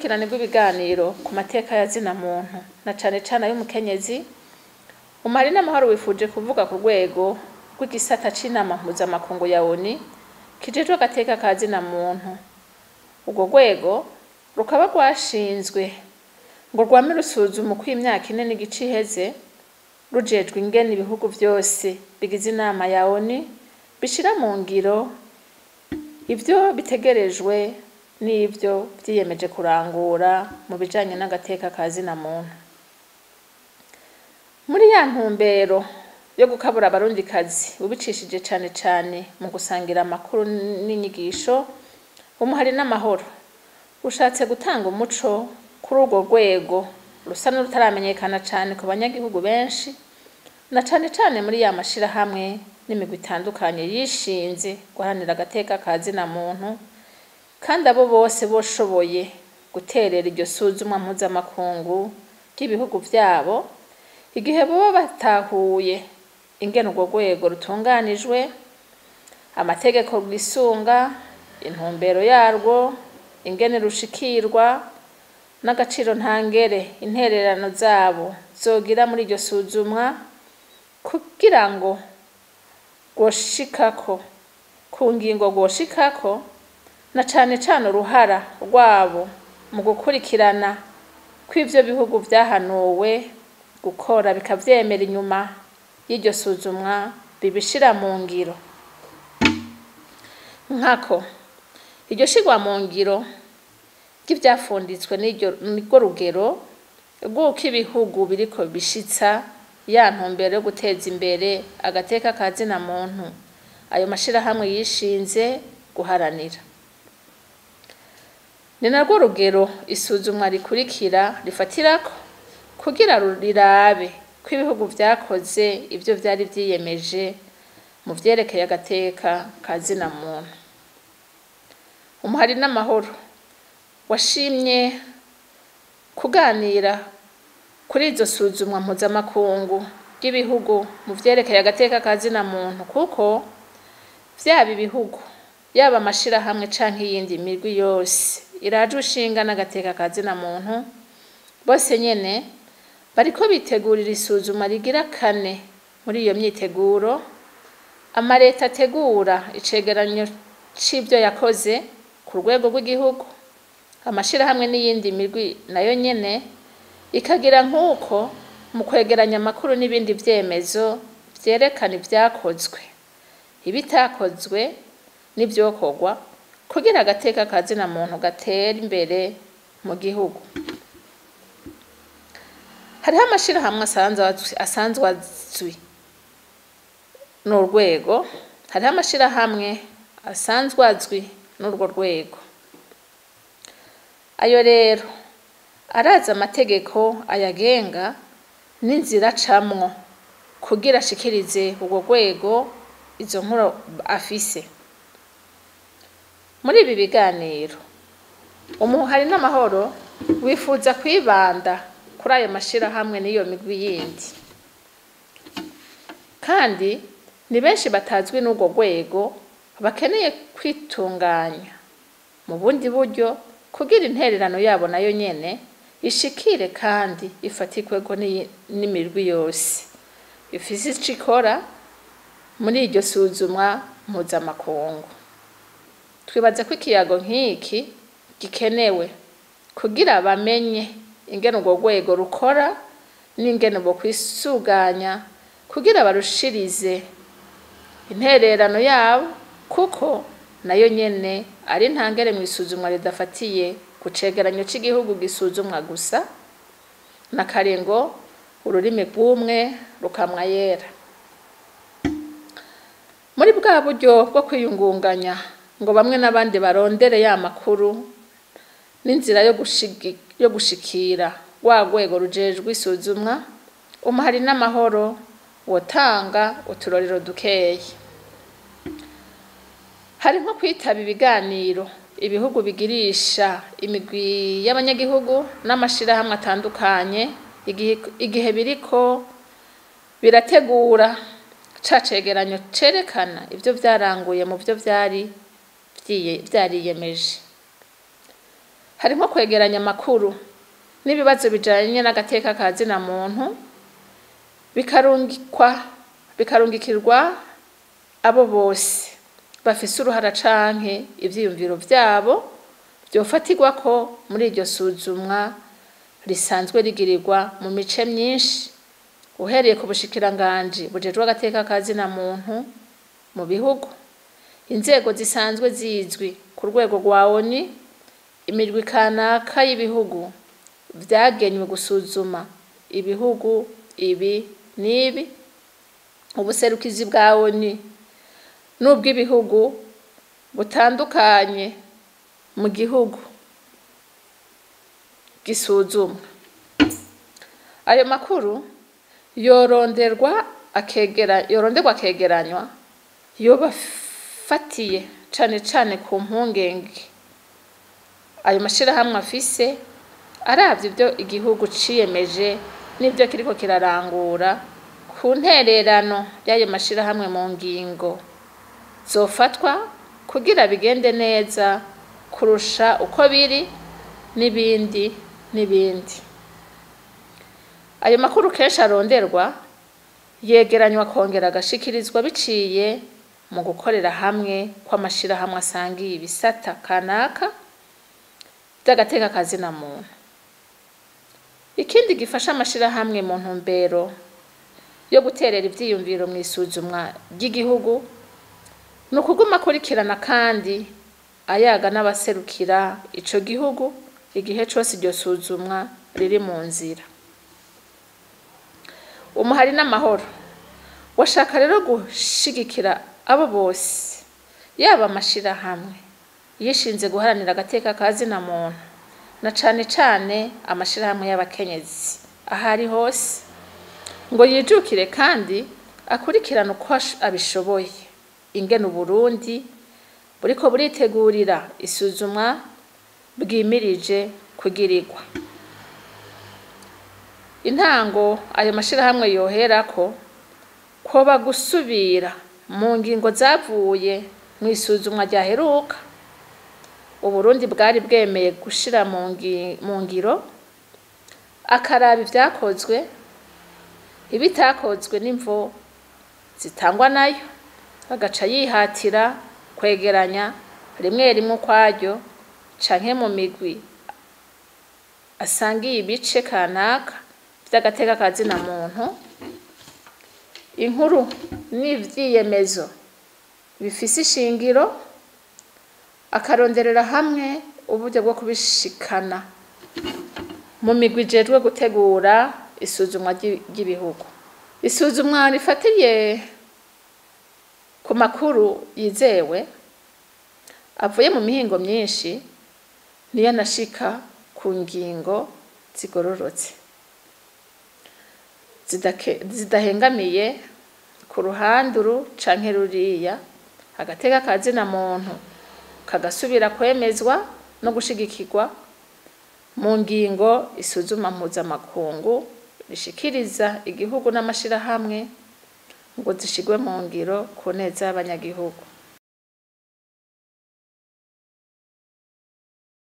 rukurikirane rw'ibiganiro ku mateka ya zina muntu na cane cane ay'umukenyezi, Umuhari n'Amahoro wifuje kuvuga ku rwego rw'igisata c'inama mpuzamakungu ya ONU kijejwe agateka ka zina muntu. Urwo rwego rukaba rwashinzwe ngo rwame rusuzuma uko imyaka 4.5 iheze rujejwe ingene ibihugu vyose bigize inama ya ONU bishira mu ngiro ivyo bitegerejwe n'ivyo vyiyemeje kurangura mu bijanye n'agateka ka zina muntu. Muri ya ntumbero yo gukabura abarundikazi ubicishije cane cane mu gusangira amakuru n'inyigisho, Umuhari n'Amahoro ushatse gutanga umuco kuri urwo rwego rusa n'urutaramenyekana cane ku banyagihugu benshi, na cane cane muri ya mashirahamwe n'imigwi itandukanye yishinze guharanira agateka ka zina muntu, kandi abo bose boshoboye guterera iryo suzumwa mpuzamakungu ry'ibihugu vyabo igihe boba batahuye ingene urwo rwego rutunganijwe, amategeko rwisunga, intumbero yarwo, ingene rushikirwa n'agaciro ntangere intererano zabo zogira muri iryo suzumwa, kugira ngo rwoshikako ku ngingo rwoshikako, na cane cane uruhara rwabo mu gukurikirana kw'ivyo bihugu vyahanuwe gukora bikavyemera inyuma y'iryo suzumwa bibishira mu ngiro. Nkako iryo shirwa mu ngiro ry'ivyafunditswe n'irwo rugero rw'uko ibihugu biriko bishitsa ya ntumbero yo guteza imbere agateka ka zina muntu ayo mashirahamwe yishinze guharanira. Ni narwo rugero isuzumwa rikurikira rifatirako kugira rirabe ko ibihugu vyakoze ivyo vyari vyiyemeje mu vyerekeye agateka ka zina muntu. Umuhari n'Amahoro washimye kuganira kuri izo suzumwa mpuzamakungu ry'ibihugu mu vyerekeye agateka ka zina muntu, kuko vyaba ibihugu, yaba amashirahamwe canke iyindi migwi yose iraje ushinga n'agateka ka zina muntu, bose nyene bariko bitegurira isuzuma rigira kane. Muri iyo myiteguro, amareta ategura icegeranyo c'ivyo yakoze ku rwego rw'igihugu, amashirahamwe n'iyindi migwi nayo nyene ikagira nk'uko mu kwegeranya amakuru n'ibindi vyemezo vyerekana ivyakozwe, ibitakozwe n'ivyokorwa kugira agateka ka zina muntu gatere imbere mu gihugu. Hariho amashirahamwe asanzwe azwi n'urwego, hariho amashirahamwe asanzwe azwi n'urwo rwego. Ayo rero arazi amategeko ayagenga n'inzira acamwo kugira ashikirize urwo rwego izo nkuru afise. Muri ibi biganiro, Umuhari n'Amahoro wifuza kwibanda kuri ayo mashirahamwe n'iyo migwi yindi. Kandi ni benshi batazwi n'urwo rwego bakeneye kwitunganya mu bundi buryo kugira intererano yabo nayo nyene ishikire kandi ifatikweko n'imirwi yose ifise ico ikora muri iryo suzumwa mpuzamakungu. Twibaza ko ikiyago nk'iki gikenewe kugira bamenye ingene urwo rwego rukora n'ingene bokwisuganya kugira barushirize intererano yabo, kuko nayo nyene ari ntangere mw'isuzumwa ridafatiye ku cegeranyo c'igihugu gisuzumwa gusa, na kare ngo ururimi rw'umwe rukamwa yera. Muri bwa buryo bwo kwiyungunganya ngo bamwe n'abandi barondere ya makuru n'inzira yo gushikira rwa rwego rujejwe isuzumwa, Umuhari n'Amahoro wotanga uturorero dukeyi. Hari nko kwitaba ibiganiro ibihugu bigirisha imigwi y'abanyagihugu n'amashirahamwe atandukanye igihe biriko birategura ca cegeranyo cerekana ivyo vyaranguye mu vyo vyari vyariyemeje. Harimwo kwegeranya amakuru n'ibibazo bijanye n'agateka ka zina muntu, bikarungikirwa abo bose bafise uruhara canke ivyiyumviro vyabo vyofatirwako muri iryo suzumwa risanzwe rigirirwa mu mice myinshi, uhereye ku bushikiranganji bujejwe agateka ka zina muntu mu bihugu, inzego zisanzwe zizwi ku rwego rwa ONU, imirwi kanaka y'ibihugu vyagenywe gusuzuma ibihugu ibi n'ibi, ubuserukizi bwa ONU n'ubw'ibihugu butandukanye mu gihugu gisuzumwa. Ayo makuru yoronderwa akegeranywa, yoba afatiye cane cane ku mpungenge ayo mashirahamwe afise, aravye ivyo igihugu ciyemeje n'ivyo kiriko kirarangura, ku ntererano y'ayo mashirahamwe mu ngingo zofatwa kugira bigende neza kurusha uko biri, n'ibindi n'ibindi. Ayo makuru kenshi aronderwa yegeranywa akongera agashikirizwa biciye mu gukorera hamwe kw'amashirahamwe asangiye ibisata kanaka vy'agateka ka zina muntu. Ikindi gifasha amashirahamwe mu ntumbero yo guterera ivyiyumviro mw'isuzumwa ry'igihugu ni ukuguma akurikirana kandi ayaga n'abaserukira ico gihugu igihe cose iryo suzumwa riri mu nzira. Umuhari n'amahoro washaka rero gushigikira abo bose, yaba amashirahamwe yishinze guharanira agateka ka zina muntu, na cane cane amashirahamwe y'abakenyezi aho ari hose, ngo yijukire kandi akurikirane uko abishoboye ingene Uburundi buriko buritegurira isuzumwa bwimirije kugirirwa. Intango ayo mashirahamwe yoherako kwoba gusubira mu ngingo zavuye mw'isuzumwa ryaheruka. Uburundi bwari bwemeye gushira mu ngiro, akaraba ivyakozwe, ibitakozwe n'imvo zitangwa nayo, agaca yihatira kwegeranya rimwe rimwe ukwaryo canke mu migwi asangiye ibice kanaka vy'agateka ka zina muntu, inkuru n'ivyiyemezo bifise ishingiro, akaronderera hamwe uburyo bwo kubishikana mu migwi ijejwe gutegura isuzumwa ry'ibihugu. Isuzumwa rifatiye ku makuru yizewe avuye mu mihingo myinshi niyo anashika ku ngingo zigororotse zidahengamiye ku ruhande uru canke ruriya, agateka ka zina muntu kagasubira kwemezwa no gushigikirwa mu ngingo isuzuma mpuzamakungu rishikiriza igihugu n'amashirahamwe ngo zishigwe mu ngiro ku neza y'abanyagihugu.